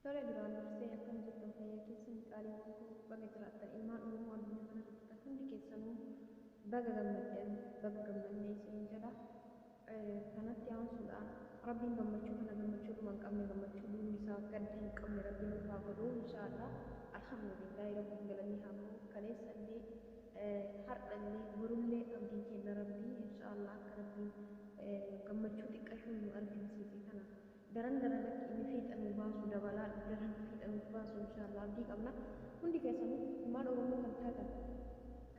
Tole, duraan dursee akkam jirtan? Fayyaa keessan? Qaaliiwwan koo, baga jiraattan. Ilmaan Oromoo addunyaa kanarra jirtan hundi keessanuu baga gammaddan, baga gammannee isiniin jedha. Kanatti aansuudhaan Rabbiin gammachuu kana, gammachuu dhuma hin qabne, gammachuu duubni isaa gadda hin qabne, Rabbiin nuuf haa godhu inshaallah. Alhamdulillahi, Rabbiin galanni haa gahu. Kaleessa illee, har'a illee, borullee abdiin kenna Rabbii inshaallah. Akka Rabbiin gammachuu xiqqashuu nu argamsiise kana daran daran akka inni fiixa nu baasu, dabalaa daran fiixa nuuf baasu inshaallah abdii qabna. Hundi keessanuu ilmaan Oromoo kan taatan,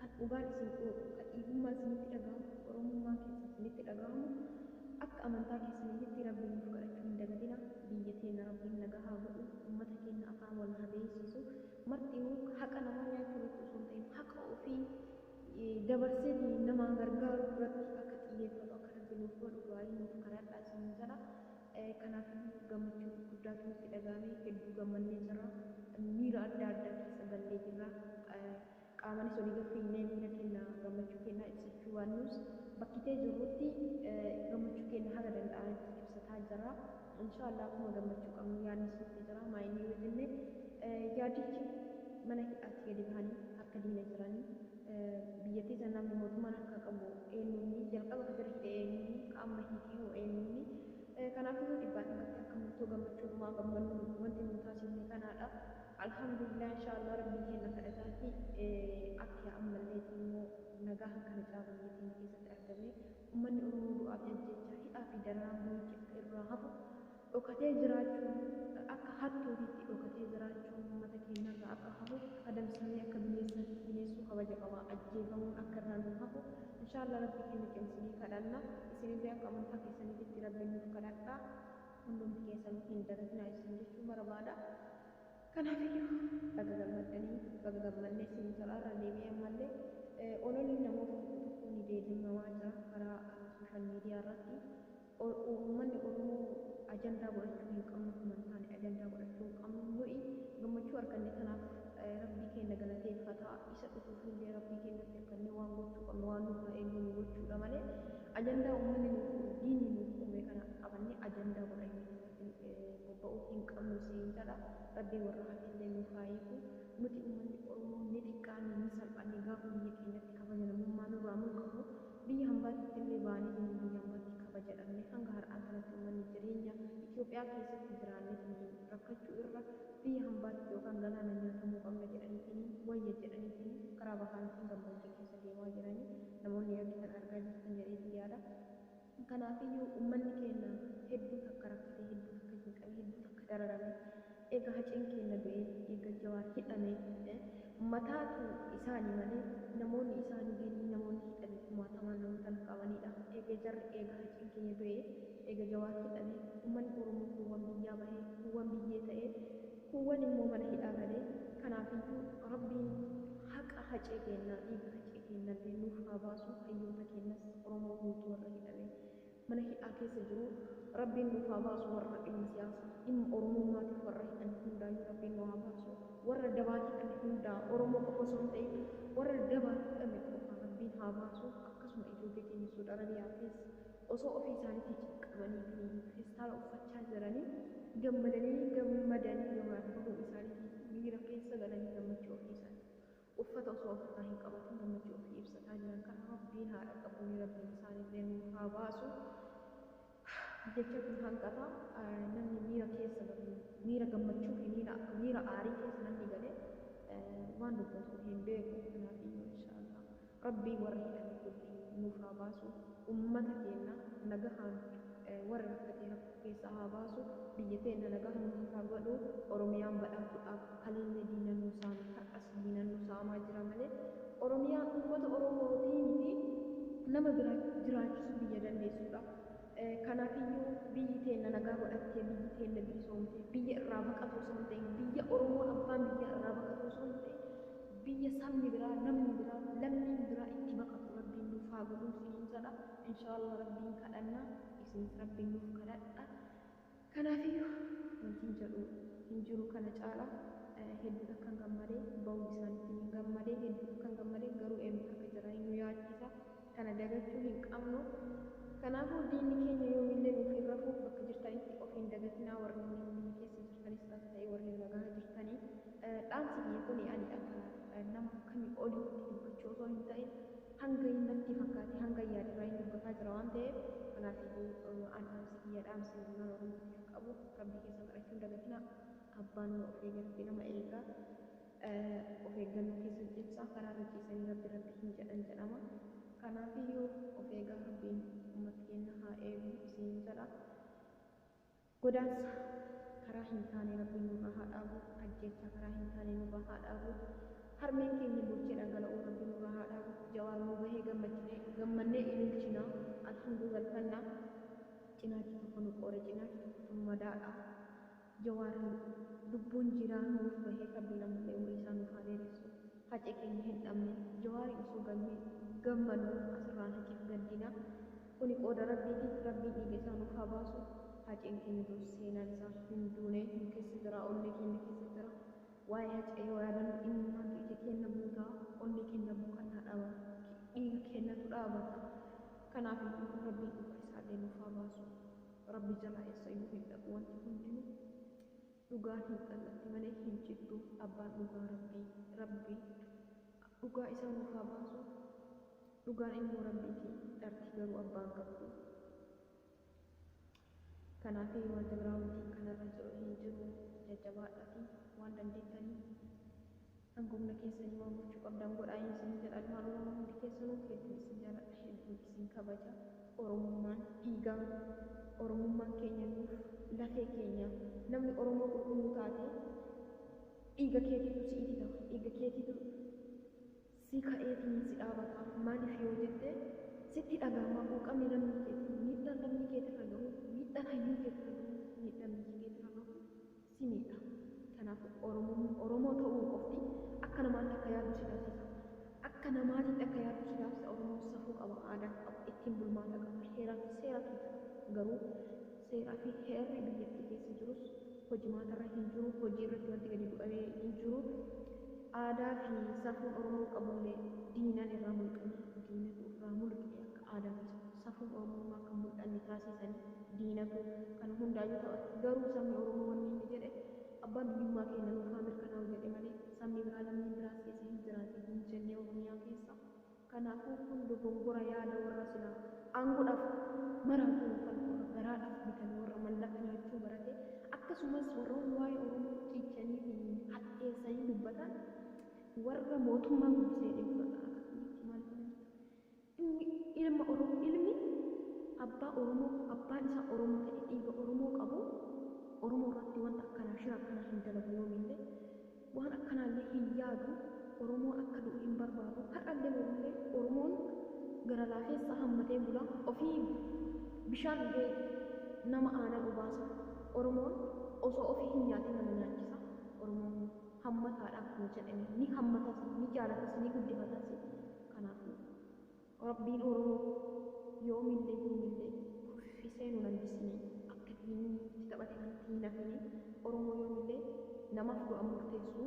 kan dhugaan isin quuqu, kan dhiigummaan isinitti dhagahamu, Oromummaan keessan isinitti dhagahamu, akka amantaa keessaniititti Rabbiin nuuf kadhachuu hin dagatina. Biyya teenya Rabbiin nagaa haa godhu, ummata keenya afaan wal haa beeysisu. Martinuu haqa namaa nyaachuu irratti osoo hin ta'in haqa ofii dabarseetiin nama gargaaruu irratti akka xiyyeeffatu akka Rabbi nuuf godhu du'aayii nuuf kadhadhaa isiniin jedha. Kanaafiyyuu gammachuu guddaatu nutti dhagahame, hedduu gammannee jirra, miira adda addaa keessa gallee jirra. Qaamanis olii gad fiignee miira keenya, gammachuu keenya ibsachuu baannus, bakkitee jirrutti gammachuu keenya haga danda'ametti ibsataa jirra. Inshaallah akkuma gammachuu qabnu yaadnis nutti jira. Maayinni yoo jenne, yaadichi mana hidhaatti gadi bahanii harka diina jiranii, biyyattii sana namni mootummaan harkaa qabu eenyuuni? Jalqaba ka jara hidhe eenyuuni? Ka amma hiikee hoo eenyuuni? Kanaafiyyuu dhibbaan dhibbatti akka murtoo gammachuu dhumaa gammannu wanti nu taasifne kanaadha. Alhamdulillah, inshaallah Rabbii keenya kadhataati akka ammalleeti immoo nagaa kana caalu biyya keenya keessatti argame, ummanni Oromoo du'aa fi ajjeechaa, hidhaa fi dararaan boo'ichi akka irraa hafu, dhokatee jiraachuun, akka hattuutiitti dhokatee jiraachuun uummata keenyarraa akka hafu, adamsamee akka bineensaatti, bineensuu kabaja qaba, ajjeefamuun akka irraa nuuf hafu inshaallah Rabbii keenya cimsinee kadhanna. Isinillee akka amantaa keessaniititti Rabbiin nuuf kadhadhaa, hundumti keessanuu hin dagatinaa isin jechuun barbaada. Kanaafiyyuu baga gammaddanii, baga gammannee isin jedha. Irra deebi'ee ammallee ololli namoota tokko tokko ni deemamaa jira karaa social media irratti. Uummanni Oromoo ajandaa godhachuu hin qabnu, akkuma hin taane ajandaa godhachuu hin qabnu. Nuyi gammachuu arganne kanaaf Rabbii keenya galateeffataa, isa dhufuufillee Rabbii keenyatti hirkannee waan gochuu qabnu, waan nurraa eegamu gochuudha malee, ajandaa uummanni nuuf, diinni nuuf uume kana qabannee ajandaa godhannee irratti bobba'uu hin qabnu isiniin jedha. Rabbiin warra hafellee nuuf haa hiiku. Nuti uummanni Oromoo ni xiqqaanne, ni salphanne. Gaafa biyya keenyatti kabaja namummaa nurraa mulqamu, biyya hambaatti illee baanee biyya hambaatti kabaja dhabne. Hanga har'aan kanatti uummanni jireenya Itoophiyaa keessatti jiraanneetiin rakkachuu irra biyya hambaatti yookaan galaana nyaatamuu qabna jedhaniitiin wayya jedhaniitiin karaa bahaa yookiin gammoojjii keessa deemaa jiranii namoonni argitan argaa jirtan jedheetiin yaada. Kanaafiyyuu uummanni keenya hedduu takka rakkate, hedduu takka cinqame, hedduu takka dararame. Eega Haceen keenya du'ee, eega Jawaar hidhame, mataatu isaanii malee namoonni isaanii gadii, namoonni hidhame kumaatamaan namoota lakkaa'amanidha. Eega jarri, eega Haceen keenya du'ee, eega Jawaar hidhame, uummanni Oromoo kuuwwan biyyaa bahee, kuuwwan biyyee ta'ee, kuuwwan immoo mana hidhaa galee. Kanaafiyyuu Rabbiin haqa Hacee keenyaa, dhiiga Hacee keenyallee nuuf haa baasu. Hayyoota keenyas, Oromoo guutuu warra hidhame mana hidhaa keessa jiru Rabbiin nuuf haa baasu. Warra dhimma siyaasaa, dhimma Oromummaatiif warra hidhame hundaayyuu Rabbiin nu haa baasu. Warra dabaan hidhame hundaa, Oromoo qofa osoo hin ta'in warra dabaan hidhame qofa Rabbiin haa baasu. Akkasuma ijoollee keenya Suud Arabiyaa keessa osoo ofii isaaniitii cinqamanii feestaala uffachaa jiranii gammadanii gammadanii Jawaar bahuu isaaniitii miira keessa galanii, gammachuu ofii isaanii uffata osoo ofirraa hin qabatin gammachuu ofii ibsataa jiran kana Rabbiin haa dhaqqabuuni, Rabbiin isaanillee nuuf haa baasu. Jecha kun hanqata. Namni miira keessa galu, miira gammachuu fi miira aarii keessa namni galee waan dubbatu hin beeku. Kanaafiyyuu inshaallah Rabbii warra hidhame kulli nuuf haa baasu, ummata keenya nagahaan warra rakkatee rakkoo keessaa haa baasu, biyya teenya nagaha nuuf haa godhu. Oromiyaan badhaatuudhaaf kaleellee diina nuu saame, har'as diina nu saamaa jira malee Oromiyaan ummata Oromootii miti nama biraa jiraachisuu biyya dandeessuudha. Kanaafiyyuu biyyi teenya nagaa godhattee, biyyi teenya bilisoomtee, biyya irraa baqatu osoo hin ta'in, biyya Oromoon abbaan biyya irraa baqatu osoo hin ta'in, biyya sabni biraa, namni biraa, lammiin biraa itti baqatu Rabbiin nuuf haa godhu isiniin jedha. Inshaallah Rabbiin kadhanna, isinis Rabbiin nuuf kadhadha. Kanaafiyyuu wanti hin jedhu hin jiru kana caala. Hedduu takkan gammadee, bahuu isaaniitti hin gammadee, hedduu takkan gammadee. Garuu eenyutu harka jira nu yaachisa, kana dagachuu hin qabnu. Kanaafuu diinni keenya yoomillee nuuf hin rafu. Bakka jirtanitti of hin dagatinaa, warri biyya keessa jirtanis ta'e warri osoo hin ta'in hanga natti fakkaate hanga yaadirraa hin dubbataa jira waan ta'eef, kanaafiyyuu an dhaamsi kiyya, dhaamsi ilmaan Oromootiif qabu, Rabbii keessan kadhachuu hin dagatinaa. Abbaan of eegatti nama eegaa. Of eeggannoo keessan cimsaa. Karaa irra ciisanii Rabbi Rabbi hin jedhan jedhama. Kanaafiyyuu of eegaa, Rabbiin uummata keenya haa eegu isiniin jedha. Godaansa karaa hin taane Rabbiin nurraa haa dhaabu. Ajjeechaa karaa hin taane nurraa haa dhaabu. Harmeen keenya boochee dhangala'uu Rabbi nurraa haa dhaabu. Jawaar nu bahee gammachinee gammannee ililchinaa, alhamduu galfannaa. Cinaachi tokko nu qoore, cinaachi tokko nu madaadha. Jawaar lubbuun jiraa nuuf bahee, Rabbiin ammallee umurii isaa nuuf haa dheeressu. Hacee keenya hin dhabne. Jawaarii osoo gammannu asirraan Haceef gaddina. Kuni qooda Rabbiiti. Rabbiin dhiiga isaa nuuf haa baasu. Haceen keenya durus seenaan isaa hin duune, nu keessa jira, onnee keenya keessa jira. Waa'ee Hacee yoo yaadannu imimmaantu ija keenya guutaa, onnee keenya boqonnaa dhaba, dhiiga keenyatu dhaabata. Kanaaf iyyuu Rabbiin dhugaa isaallee nuuf haa baasu. Rabbi jalaa eessayyuu hin dhaqu wanti hundinuu. Dhugaan hin qal'atti malee hin cittu. Abbaan dhugaa Rabbii. Rabbi dhugaa isaa nuuf haa baasu. Dhugaan immoo Rabbiiti. Dharti garuu abbaan qabdu. Kanaaf wanta biraa wanti kanarra jiru hin jiru. Jajjabaadhaati waan dandeettanii hanga humna keessanii waan gochuu qabdan godhaa isin jedha. Ilmaan Oromoo hundi keessanuu hedduun isin jaaladha, hedduun isin kabaja. Oromummaan dhiigaa, Oromummaan keenya nuuf lafee keenya. Namni Oromoo qulqulluu taate dhiiga keetiitu si itita, dhiiga keetiitu si ka'eetiin si dhaabata. Maaliif yoo jette, sitti dhaga'ama quuqamni lammii keetii, miidhaan lammii keetirra gahu, miidhaan hayyuu keetirra gahu, miidhaan biyya keetirra gahu si miidha. Kanaafuu Oromoo ta'uu qofti akka namaatti akka yaaddu si taasisa. Akka namaatitti akka yaaddu si taasisa. Oromoon safuu qaba, aadaa qaba, ittiin bulmaata qaba, heeraa fi seeratu jira. Garuu seeraa fi heerri biyyattii keessa jirus hojimaatarra hin jiru, hojii irratti wanti gadi bu'amee hin jiru. Aadaa fi safuun Oromoo qabullee diinaan irraa mulqame, diinatu irraa mulqe. Akka aadaa fi safuun Oromummaa akka mul'anne taasisanii diinatu kana hundaayyuu taphate. Garuu sabni Oromoo wanni inni jedhe abbaan biyyummaa keenya nuuf haa mirkanaa'u jedhe malee sabni biraa, lammiin biraas keessa hin jiraate hin jenne Oromiyaa keessa. Kanaafuu kun dogongora yaada warra silaa aangoodhaaf maraatu yookaan warra garaadhaaf bitame, warra mallaqa nyaachuu barate, akkasumas warroonni waa'ee Oromoo ciichanii fi hadheessanii dubbatan warra mootummaa guddisee jedhee fudhata akka kiyyaatti. Maaliif inni ilma Oromoo, ilmi abbaa Oromoo, abbaan isaa Oromoo ta'e, dhiiga Oromoo qabu, Oromoo irratti wanta akkanaa, shira akkanaa hin dalagu yoomillee, waan akkanaallee hin yaadu. Oromoon akka du'u hin barbaadu. Har'allee borullee Oromoon gara laafeessa hammatee bula, ofii bishaan dhugee nama aanan obaasa. Oromoon osoo ofii hin nyaatin nama nyaachisa. Oromoon hammataadha akkuma jedhame, ni hammatas, ni jaalatas, ni guddifatas. Kanaafuu Rabbiin Oromoo yoomillee yoomillee kuffisee nu hambisini, akka diinni itti taphate kanatti hin hafini. Oromoo yoomillee namaaf du'a murteessu,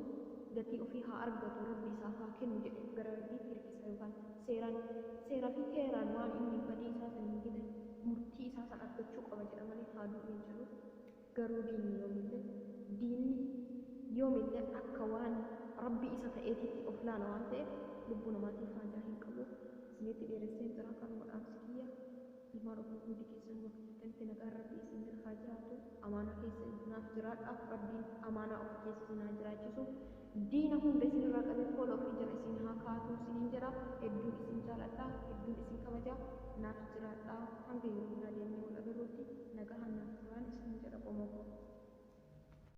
gatii ofii haa argatu, Rabbi isaaf haa kennu jedhe gara Rabbiitti hirkisa yookaan seeraan, seeraa fi heeraan waan inni badii isaa san hin gite murtii isaa san argachuu qaba jedha malee haa du'u hin jedhu. Garuu diinni yoomillee, diinni yoomillee akka waan Rabbi isa ta'eetitti of laala waan ta'eef lubbuu namaatiif haajaa hin qabu. Isinitti dheeresseen jira, kanuma dhaamsi kiyya. Ilmaan Oromoo hundi keessan bakka jirtanitti nagaan Rabbi isin bira haa jiraatu. Amaanaa keessa naaf jiraadha. Rabbiin amaanaa ofii keessa isin haa jiraachisu. Diina hunda isinirraa qabee koola ofii jala isin haa kaa'atu isiniin jedha. Hedduun isin jaaladha, hedduun isin kabaja. Naaf jiraadha. Hanga yeroo biraa deemnee wal agarrutti.